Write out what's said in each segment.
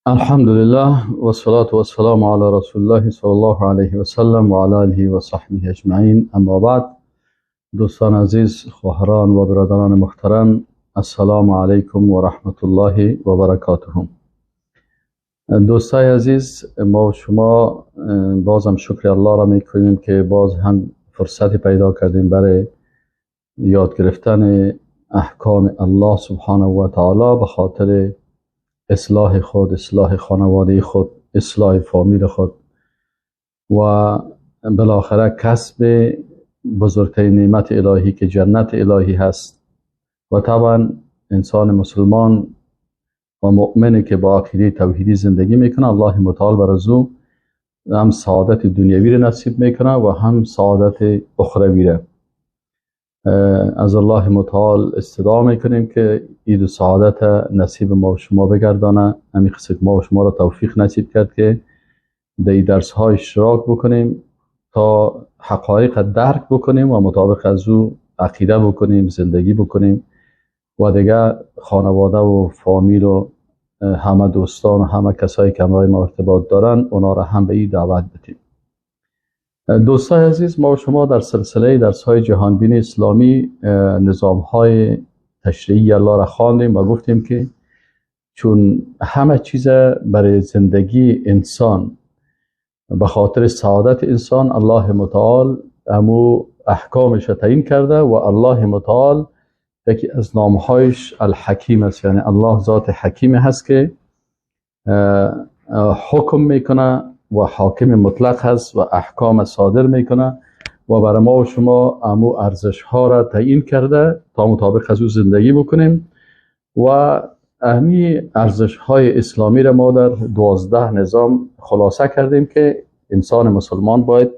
الحمد لله والصلاة والسلام على رسول الله صلى الله عليه وسلم وعلى آله وصحبه أجمعين. اما بعد، دوستان عزیز، خواهران و برادران محترم، السلام علیکم و رحمت الله و برکاته. دوستای عزیز، ما و شما بازم شکر الله را میکنیم که باز هم فرصت پیدا کردیم برای یاد گرفتن احکام الله سبحانه و تعالی به خاطر اصلاح خود، اصلاح خانواده خود، اصلاح فامیل خود و بالاخره کسب بزرگترین نعمت الهی که جنت الهی هست. و طبعا انسان مسلمان و مؤمنی که با عقیده توحیدی زندگی میکنه، الله متعال بر از او هم سعادت دنیوی را نصیب میکنه و هم سعادت اخروی را. از الله متعال استدعا میکنیم که ای دو سعادت نصیب ما و شما بگردانه. همین قسم ما و شما را توفیق نصیب کرد که در این درس های اشتراک بکنیم تا حقایق درک بکنیم و مطابق از او عقیده بکنیم، زندگی بکنیم و دیگه خانواده و فامیل و همه دوستان و همه کسایی که همراه ما ارتباط دارن، اونا را هم به این دعوت بدیم. دوستای عزیز، ما و شما در سلسله درس های جهانبین اسلامی نظام های تشریعی الله را خواندیم و گفتیم که چون همه چیز برای زندگی انسان، به خاطر سعادت انسان، الله متعال امو احکامش تعیین کرده و الله متعال یکی از نامهایش الحکیم است، یعنی الله ذات حکیم هست که حکم میکنه و حاکم مطلق هست و احکام صادر میکنه و برای ما و شما امو ارزش ها را تعیین کرده تا مطابق از او زندگی بکنیم. و اهمی ارزش های اسلامی را ما در 12 نظام خلاصه کردیم که انسان مسلمان باید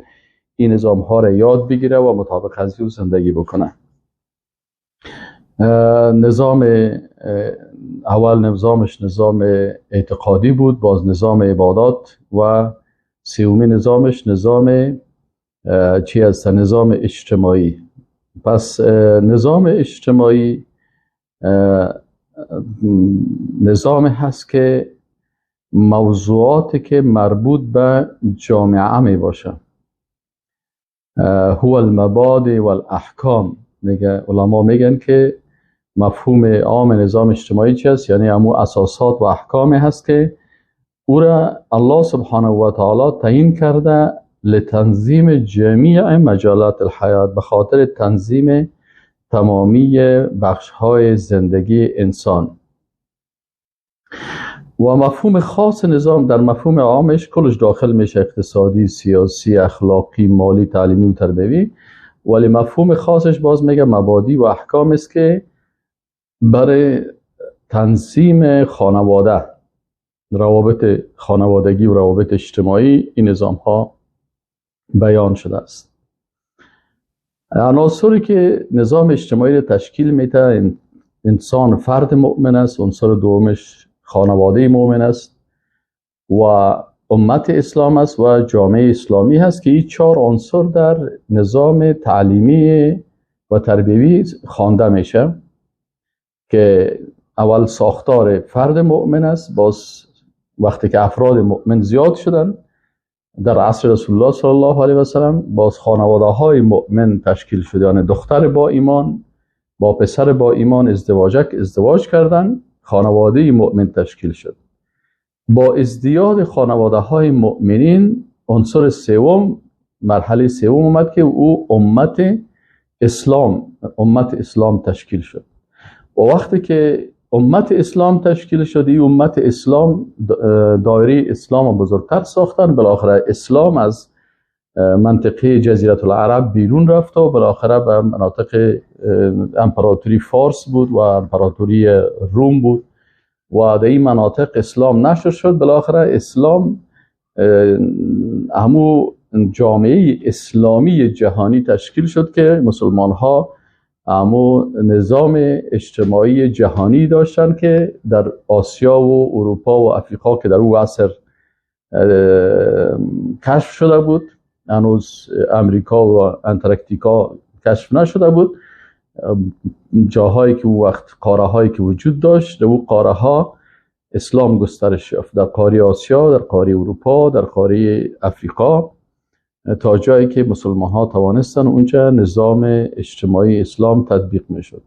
این نظام ها را یاد بگیره و مطابق از او زندگی بکنه. نظام اول نظامش نظام اعتقادی بود، باز نظام عبادات و سومی نظامش نظام چی است؟ نظام اجتماعی. پس نظام اجتماعی نظام هست که موضوعاتی که مربوط به جامعه می باشه، هو المبادئ والاحکام. میگه علما میگن که مفهوم عام نظام اجتماعی چی است؟ یعنی امو اساسات و احکامی هست که او را الله سبحانه و تعالی تعیین کرده لتنظیم جمیع مجالات الحیات، به خاطر تنظیم تمامی بخش های زندگی انسان. و مفهوم خاص نظام در مفهوم عامش کلش داخل میشه، اقتصادی، سیاسی، اخلاقی، مالی، تعلیمی و تربیوی، ولی مفهوم خاصش باز میگه مبادی و احکام است که برای تنظیم خانواده، روابط خانوادگی و روابط اجتماعی این نظام ها بیان شده است. عناصری که نظام اجتماعی را تشکیل میده، انسان فرد مؤمن است، عنصر دومش خانواده مؤمن است و امت اسلام است و جامعه اسلامی هست که این 4 عنصر در نظام تعلیمی و تربیوی خوانده میشه که اول ساختار فرد مؤمن است. باز وقتی که افراد مؤمن زیاد شدن در عصر رسول الله صلی الله علیه و سلم، باز خانواده های مؤمن تشکیل شد، یعنی دختر با ایمان با پسر با ایمان ازدواج کردن، خانواده مؤمن تشکیل شد. با ازدیاد خانواده های مؤمنین عنصر سوم، مرحله سوم اومد که او امت اسلام تشکیل شد. و وقتی که امت اسلام تشکیل شد، این امت اسلام دایره اسلام بزرگتر ساختن. بالاخره اسلام از منطقه جزیره العرب بیرون رفت و بالاخره به مناطق امپراتوری فارس بود و امپراتوری روم بود و در این مناطق اسلام نشر شد. بالاخره اسلام همو جامعه اسلامی جهانی تشکیل شد که مسلمان ها همو نظام اجتماعی جهانی داشتن که در آسیا و اروپا و افریقا که در او عصر کشف شده بود، هنوز امریکا و انتارکتیکا کشف نشده بود، جاهایی که او وقت قاره هایی که وجود داشت، در او قاره ها اسلام گسترش یافت، در قاره آسیا، در قاره اروپا، در قاره افریقا، تا جایی که مسلمان ها توانستن اونجا نظام اجتماعی اسلام تطبیق میشد.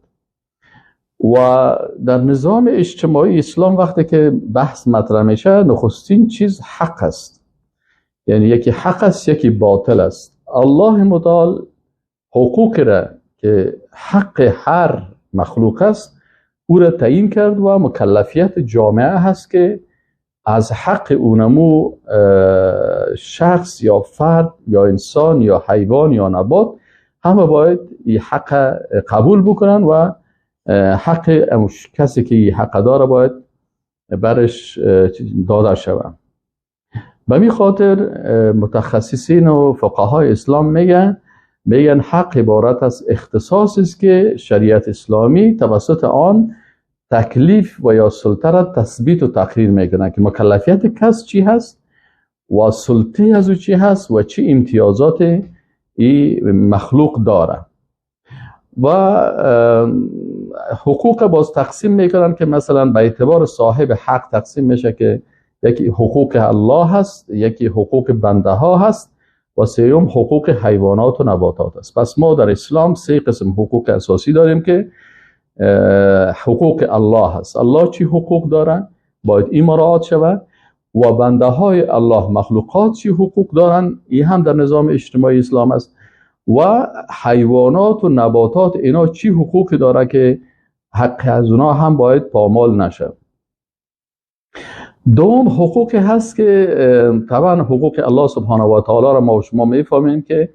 و در نظام اجتماعی اسلام وقتی که بحث مطرح میشه، نخستین چیز حق است. یعنی یکی حق است، یکی باطل است. الله متعال حقوق را که حق هر مخلوق است او را تعیین کرد و مکلفیت جامعه هست که از حق اونمو شخص یا فرد یا انسان یا حیوان یا نبات همه باید این حق قبول بکنن و حق کسی که این حق داره باید برش داده شود. به می خاطر متخصصین و فقهای اسلام میگن حق عبارت از اختصاص است که شریعت اسلامی توسط آن تکلیف و یا سلطه را تثبیت و تقریر میکنه که مکلفیت کس چی هست و سلطه از او چی هست و چی امتیازات ای مخلوق داره. و حقوق باز تقسیم میکنن که مثلا به اعتبار صاحب حق تقسیم میشه که یکی حقوق الله هست، یکی حقوق بنده ها هست و سوم حقوق حیوانات و نباتات است. پس ما در اسلام سه قسم حقوق اساسی داریم که حقوق الله هست، الله چی حقوق داره باید این مراعات شود، و بنده های الله مخلوقات چی حقوق دارن، این هم در نظام اجتماعی اسلام است، و حیوانات و نباتات اینا چی حقوقی داره که حق از اونا هم باید پامال نشه. دوم حقوقی هست که طبعا حقوق الله سبحانه و تعالی را ما و شما میفهمیم که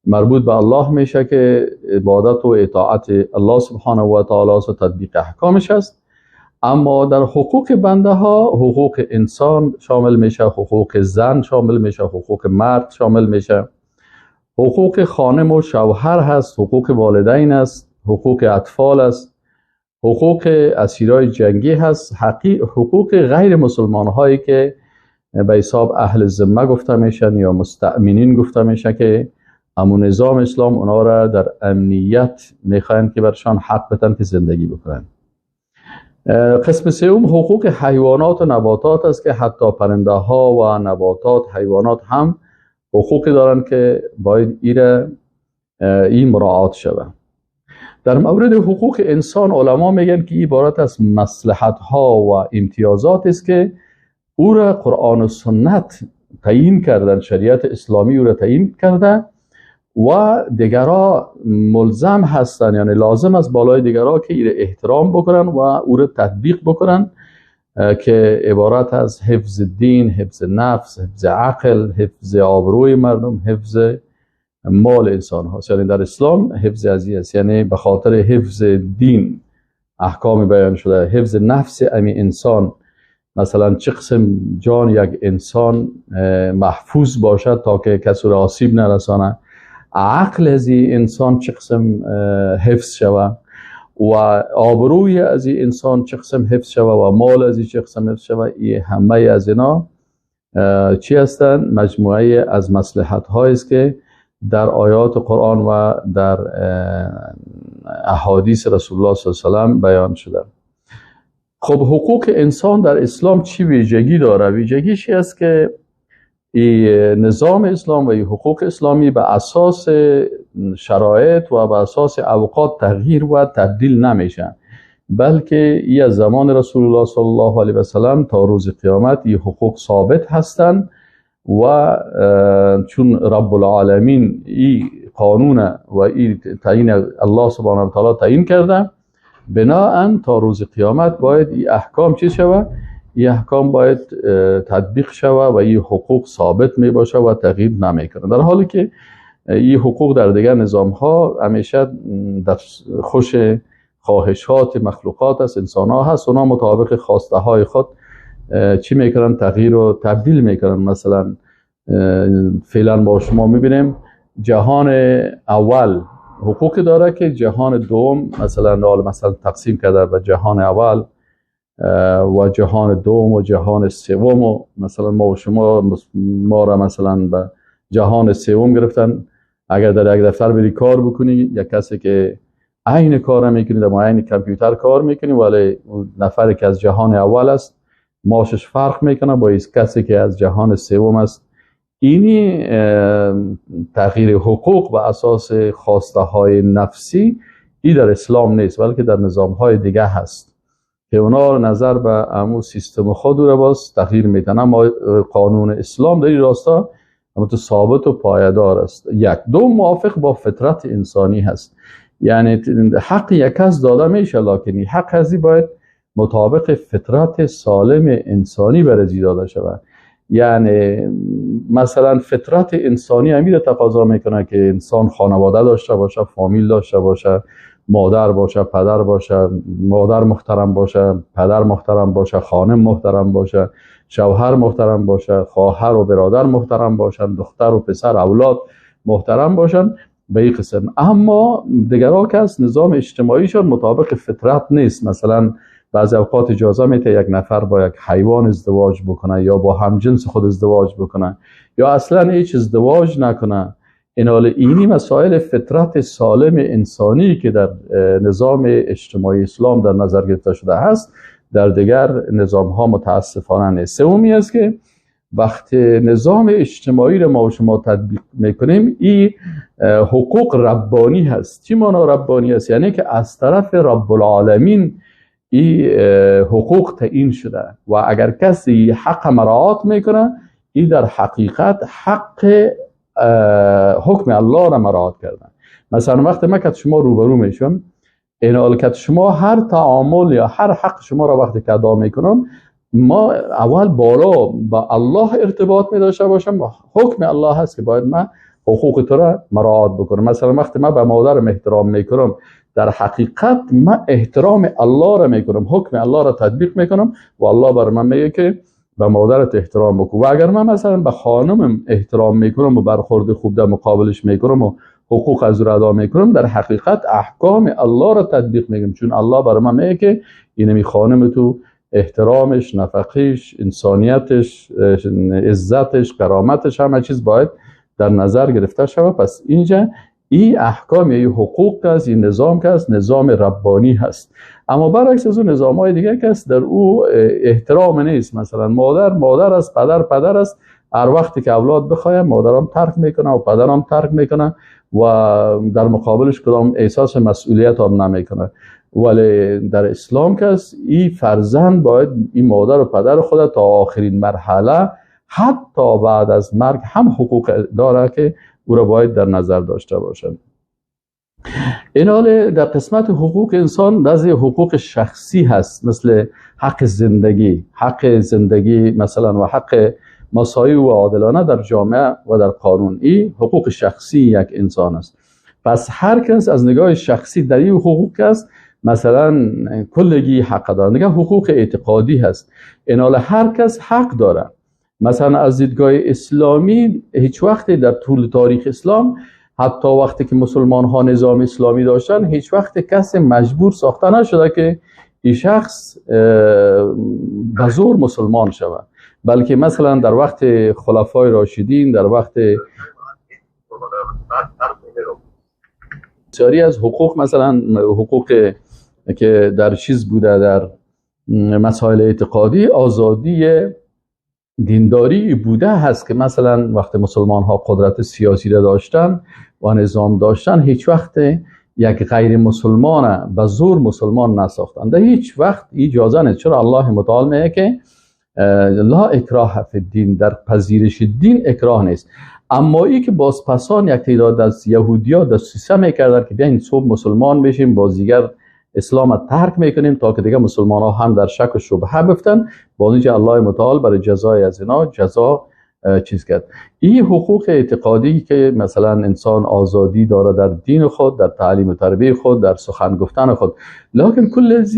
مربوط به الله میشه که عبادت و اطاعت الله سبحانه و تعالی و تطبیق احکامش است. اما در حقوق بنده ها حقوق انسان شامل میشه، حقوق زن شامل میشه، حقوق مرد شامل میشه، حقوق خانم و شوهر هست، حقوق والدین است، حقوق اطفال است، حقوق اسیرای جنگی هست، حقوق غیر مسلمان هایی که به حساب اهل ذمه گفته میشن یا مستأمنین گفته میشه که امو نظام اسلام اونا را در امنیت میخواین که برشان حق بتن که زندگی بکنن. قسم سوم حقوق حیوانات و نباتات است که حتی پرنده ها و نباتات حیوانات هم حقوقی دارن که باید این مراعات شود. در مورد حقوق انسان علما میگن که عبارت از مصلحت ها و امتیازات است که او را قرآن و سنت تعیین کردن، شریعت اسلامی او را تعیین کرده و دیگرا ملزم هستن، یعنی لازم است بالای دیگرا که ایره احترام بکنن و او را تطبیق بکنن، که عبارت از حفظ دین، حفظ نفس، حفظ عقل، حفظ آبروی مردم، حفظ مال انسان هاست. یعنی در اسلام حفظ ازی است، یعنی به خاطر حفظ دین احکام بیان شده، حفظ نفس امی انسان، مثلا چه قسم جان یک انسان محفوظ باشد تا که کسی را آسیب نرسانه، عقل از انسان چه قسم حفظ شود و آبروی از انسان چه قسم حفظ شود و مال از چه قسم حفظ شود. این همه از اینا چی هستند؟ مجموعه از مصلحت هایی است که در آیات قرآن و در احادیث رسول الله صلی الله علیه و سلم بیان شده. خب حقوق انسان در اسلام چی ویژگی داره؟ ویژگیش است که نظام اسلام و حقوق اسلامی به اساس شرایط و به اساس اوقات تغییر و تبدیل نمیشن، بلکه ای از زمان رسول الله صلی الله علیه و سلم تا روز قیامت این حقوق ثابت هستند و چون رب العالمین ای قانون و ای تعیین الله سبحانه و تعالی تعیین کرده، بناءً تا روز قیامت باید ای احکام چی شود؟ این احکام باید تطبیق شود و این حقوق ثابت می باشه و تغییر نمیکنه. در حالی که این حقوق در دیگر نظام ها همیشه در خوش خواهشات مخلوقات است، انسان ها هست، اونا مطابق خواسته های خود چی میکنن؟ تغییر و تبدیل میکنن. مثلا فعلا با شما میبینیم جهان اول حقوق داره که جهان دوم مثلا تقسیم کرده به جهان اول و جهان دوم و جهان سوم، و مثلا ما و شما ما را مثلا به جهان سوم گرفتن. اگر در یک دفتر بری کار بکنی، یک کسی که عین کار میکنی، در عین کامپیوتر کار میکنی، ولی نفری که از جهان اول است معاشش فرق میکنه با کسی که از جهان سوم است. اینی تغییر حقوق به اساس خواسته های نفسی ای در اسلام نیست، بلکه در نظام های دیگه هست که اونا نظر به امو سیستم خود رو باز تغییر میتن. اما قانون اسلام در این راستا اما تو ثابت و پایدار است. یک. دو، موافق با فطرت انسانی هست، یعنی حق یک کس داده میشه، لکن حق ازی باید مطابق فطرت سالم انسانی برزی داده شود. یعنی مثلا فطرت انسانی همین تقاضا میکنه که انسان خانواده داشته باشه، فامیل داشته باشه، مادر باشه، پدر باشه، مادر محترم باشه، پدر محترم باشه، خانم محترم باشه، شوهر محترم باشه، خواهر و برادر محترم باشن، دختر و پسر، اولاد محترم باشن، به این قسم. اما دیگرها کس نظام اجتماعیشان مطابق فطرت نیست. مثلا بعضی اوقات اجازه میده یک نفر با یک حیوان ازدواج بکنه یا با همجنس خود ازدواج بکنه یا اصلا هیچ ازدواج نکنه. اینال اینی مسائل فطرت سالم انسانی که در نظام اجتماعی اسلام در نظر گرفته شده هست، در دیگر نظام ها متاسفانه نیست. سومی است که وقتی نظام اجتماعی رو ما و شما تطبیق میکنیم، این حقوق ربانی هست. چی معنا ربانی است؟ یعنی که از طرف رب العالمین این حقوق تعیین شده و اگر کسی حق مراعات میکنه، این در حقیقت حق حکم الله را مراعات کردن. مثلا وقتی من که شما روبرو میشم، این که شما هر تعامل یا هر حق شما را وقتی که ادا میکنم، ما اول بالا با الله ارتباط می داشته باشم و حکم الله هست که باید من حقوق تو را مراعات بکنم. مثلا وقتی من به مادرم احترام میکنم، در حقیقت من احترام الله را میکنم، حکم الله را تطبیق میکنم و الله بر من میگه که به مادرت احترام بکن. و اگر من مثلا به خانمم احترام میکنم و برخورد خوب در مقابلش میکنم و حقوق از او ادا میکنم، در حقیقت احکام الله را تطبیق میکنم، چون الله بر من میگه که اینمی خانم تو احترامش، نفقیش، انسانیتش، عزتش، کرامتش، همه چیز باید در نظر گرفته شود. پس اینجا این احکام یا این حقوق است، این نظام که است، نظام ربانی هست. اما برعکس از اون نظام های دیگه که است، در او احترام نیست. مثلا مادر مادر است، پدر پدر است. هر وقتی که اولاد بخوایم، مادرم ترک میکنه و پدرم ترک میکنه و در مقابلش کدام احساس مسئولیت هم نمیکنه. ولی در اسلام که است، این فرزند باید این مادر و پدر خود تا آخرین مرحله، حتی بعد از مرگ هم حقوق داره که او را باید در نظر داشته باشد. این حال در قسمت حقوق انسان بعضی حقوق شخصی هست، مثل حق زندگی، حق زندگی مثلا و حق مساوی و عادلانه در جامعه و در قانون. این حقوق شخصی یک انسان است. پس هر کس از نگاه شخصی در این حقوق است، مثلا کلگی حق داره. نگاه حقوق اعتقادی هست، این حال هر کس حق داره. مثلا از دیدگاه اسلامی هیچ وقتی در طول تاریخ اسلام، حتی وقتی که مسلمان ها نظام اسلامی داشتن، هیچ وقت کسی مجبور ساخته نشده که این شخص به زور مسلمان شود، بلکه مثلا در وقت خلفای راشدین، در وقت بسیاری از حقوق، مثلا حقوق که در چیز بوده، در مسائل اعتقادی، آزادی دینداری بوده هست که مثلا وقت مسلمان ها قدرت سیاسی را داشتن و نظام داشتن، هیچ وقت یک غیر مسلمان به زور مسلمان نساختن، در هیچ وقت اجازه نیست. چرا؟ الله متعال میگه که لا اکراه فی الدین، در پذیرش دین اکراه نیست. اما ای که باز پسان یک تعداد از یهودیا دسیسه میکردن که بیاین صبح مسلمان بشیم، باز دیگر اسلام ترک میکنیم تا که دیگه مسلمان ها هم در شک و شبهه بفتن. باز اینجا الله متعال برای جزای از اینا جزا چیز کرد. این حقوق اعتقادی که مثلا انسان آزادی داره در دین خود، در تعلیم و تربیه خود، در سخن گفتن خود، لکن کل از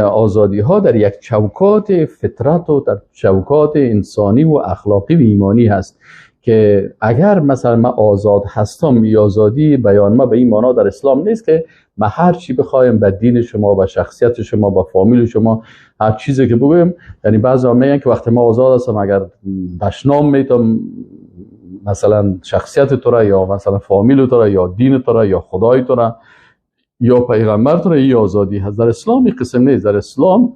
آزادی ها در یک چوکات فطرت و در چوکات انسانی و اخلاقی و ایمانی هست که اگر مثلا من آزاد هستم، یا آزادی بیان ما به این معنا در اسلام نیست که ما هر چی بخوایم به دین شما، به شخصیت شما، به فامیل شما، هر چیزی که بگویم. یعنی بعضی ها میگن که وقتی ما آزاد هستم، اگر دشنام میتم مثلا شخصیت تو را، یا مثلا فامیل تو را، یا دین تو را، یا خدای تو را، یا پیغمبر تو را، این آزادی هست. در اسلام این قسم نیست. در اسلام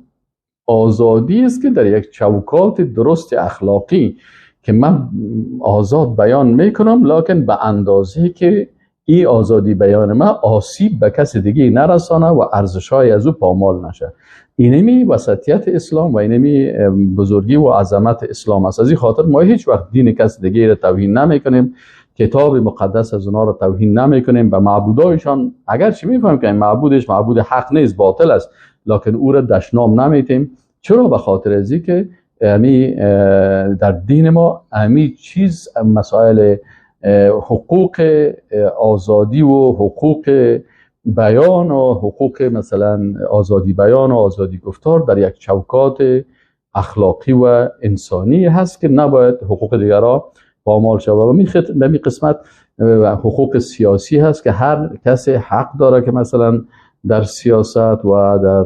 آزادی است که در یک چوکات درست اخلاقی که من آزاد بیان میکنم، لکن به اندازه که این آزادی بیان من آسیب به کس دیگه نرسانه و ارزش‌های از او پامال نشه. اینمی وسطیت اسلام و اینمی بزرگی و عظمت اسلام است. از این خاطر ما هیچ وقت دین کس دیگه را توهین نمیکنیم، کتاب مقدس از اونا را توهین نمیکنیم، به معبودایشان اگرچه میفهمیم که این معبودش معبود حق نیست، باطل است، لکن او را دشنام نمیتیم. چرا؟ به خاطر از اینکه امی در دین ما امی چیز مسائل حقوق آزادی و حقوق بیان و حقوق مثلا آزادی بیان و آزادی گفتار در یک چوکات اخلاقی و انسانی هست که نباید حقوق دیگران پامال شود. و به می قسمت حقوق سیاسی هست که هر کسی حق داره که مثلا در سیاست و در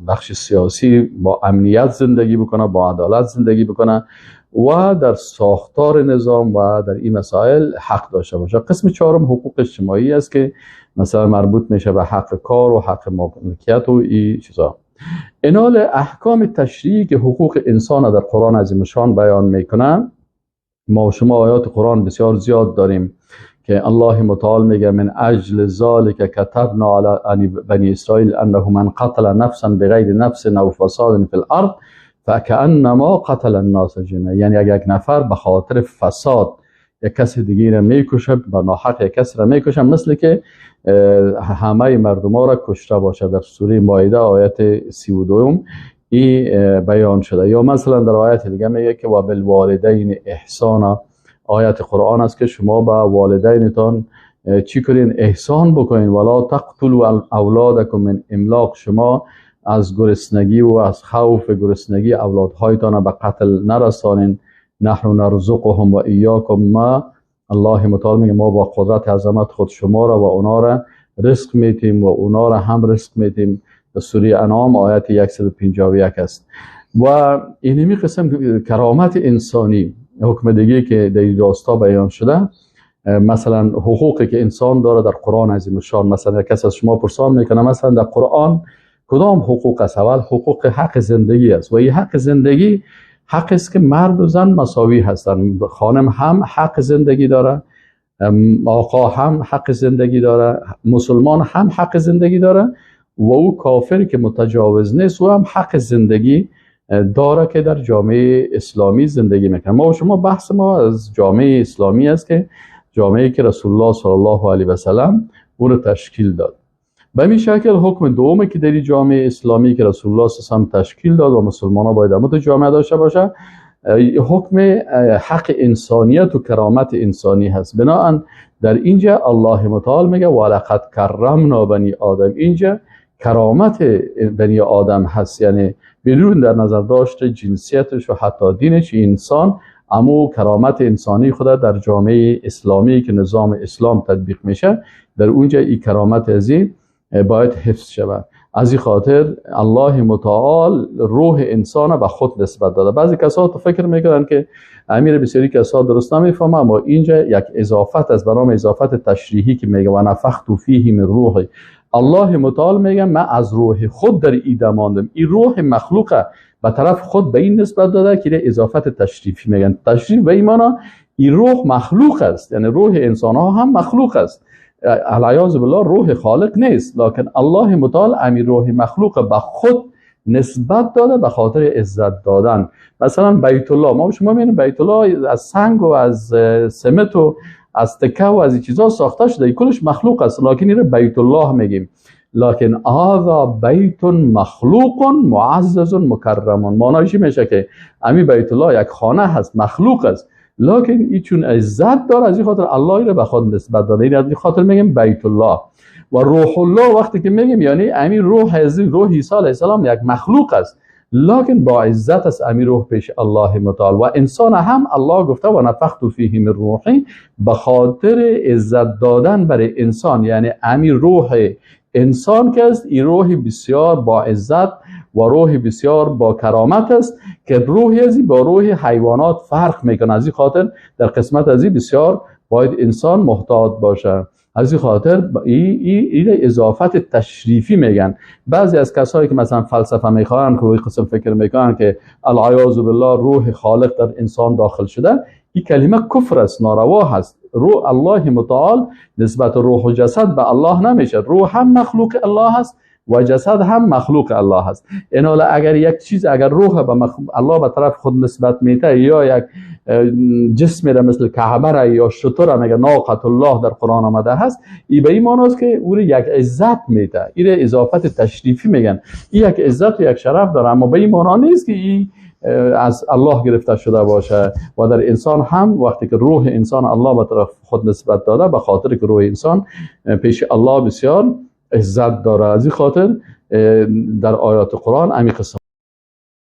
بخش سیاسی با امنیت زندگی بکنه، با عدالت زندگی بکنه و در ساختار نظام و در این مسائل حق داشته باشه. قسم چهارم حقوق اجتماعی است که مثلا مربوط میشه به حق کار و حق مالکیت و این چیزا. اینال احکام تشریعی که حقوق انسان در قرآن عظیم شان بیان میکنه، ما و شما آیات قرآن بسیار زیاد داریم که الله متعال میگه من اجل ذلک کتبنا علی بنی اسرائیل انه من قتل نفسا بغیر نفس او فساد فی الارض فکأنما قتل الناس جميعا. یعنی اگر یک نفر به خاطر فساد یک کس دیگه را میکشه، به ناحق یک کس را میکشه، مثل که همه مردم ها را کشته باشه. در سوره مائده آیت 32 این بیان شده. یا مثلا در آیت دیگه میگه که و بالوالدین احسانا، آیت قرآن است که شما به والدینتان چی کنین؟ احسان بکنین. ولا تقتلوا اولادکم من املاق، شما از گرسنگی و از خوف گرسنگی اولادهایتان به قتل نرسانین. نحن نرزقهم و ایاکم. ما الله متعال میگه ما با قدرت عظمت خود شما را و اونا را رزق میتیم و اونا را هم رزق میتیم. در سوره انعام آیت 151 است. و اینمی قسم کرامت انسانی، حکم دیگه که در این راستا بیان شده، مثلا حقوقی که انسان داره در قرآن عظیم الشان. مثلا کس از شما پرسان میکنه مثلا در قرآن کدام حقوق است؟ اول حقوق حق زندگی است و این حق زندگی حق است که مرد و زن مساوی هستند. خانم هم حق زندگی داره، آقا هم حق زندگی داره، مسلمان هم حق زندگی داره و او کافر که متجاوز نیست او هم حق زندگی داره که در جامعه اسلامی زندگی میکنه. ما و شما بحث ما از جامعه اسلامی است که جامعه که رسول الله صلی الله علیه و سلم او رو تشکیل داد. به این شکل حکم دومی که در جامعه اسلامی که رسول الله صلی الله علیه و سلم تشکیل داد و مسلمان ها باید در جامعه داشته باشه، حکم حق انسانیت و کرامت انسانی هست. بناهن در اینجا الله متعال میگه ولقد کرمنا بنی آدم. اینجا کرامت بنی آدم هست، یعنی بدون در نظر داشت جنسیتش و حتی دینش، انسان امو کرامت انسانی خود در جامعه اسلامی که نظام اسلام تطبیق میشه در اونجا این کرامت ازی باید حفظ شود. از این خاطر الله متعال روح انسان به خود نسبت داده. بعضی کسا تو فکر میکنن که امیر بسیاری کسا درست نمیفهمه، اما اینجا یک اضافت از برام اضافت تشریحی که میگه و نفخت فیه من روحی. الله متعال میگه من از روح خود در ایده ماندم. این روح مخلوقه به طرف خود به این نسبت داده که اضافت تشریفی میگن. تشریف به این معنی این روح مخلوق است، یعنی روح انسان ها هم مخلوق است. العیاذ بالله روح خالق نیست، لکن الله متعال امیر روح مخلوق به خود نسبت داده به خاطر عزت دادن. مثلا بیت الله، ما شما میبینیم بیت الله از سنگ و از سمت و از تکه و از این چیزا ساخته شده، کلش مخلوق است، لکن این بیت الله میگیم. لکن هذا بیت مخلوق معزز مکرم، معنیش میشه که امی بیت الله یک خانه هست، مخلوق است، لکن این چون عزت داره از این خاطر الله را به خود نسبت داده. این از این خاطر میگیم بیت الله. و روح الله وقتی که میگیم یعنی امی روح از روح عیسی علیه السلام یک مخلوق است، لکن با عزت است امی روح پیش الله متعال. و انسان هم الله گفته و نفخت فیه من روحی، به خاطر عزت دادن برای انسان، یعنی امی روح انسان که است این روح بسیار با عزت و روح بسیار با کرامت است که روح ازی با روح حیوانات فرق میکنه. از این خاطر در قسمت ازی بسیار باید انسان محتاط باشه. از این خاطر این اضافت تشریفی میگن. بعضی از کسایی که مثلا فلسفه میخوان که قسم فکر میکنن که العیاذ بالله روح خالق در انسان داخل شده، این کلمه کفر است، ناروا هست. روح الله متعال نسبت روح و جسد به الله نمیشه. روح هم مخلوق الله است و جسد هم مخلوق الله است. این حالا اگر یک چیز، اگر روح به الله به طرف خود نسبت میته یا یک جسم را مثل کعبه را یا شتر را میگه ناقة الله در قرآن آمده هست، ای به این معنی است که او یک عزت میده. این اضافت تشریفی میگن. این یک عزت و یک شرف داره، اما به این معنی نیست که این از الله گرفته شده باشه. و در انسان هم وقتی که روح انسان الله به طرف خود نسبت داده، به خاطر که روح انسان پیش الله بسیار عزت داره، از این خاطر در آیات قرآن امی قسم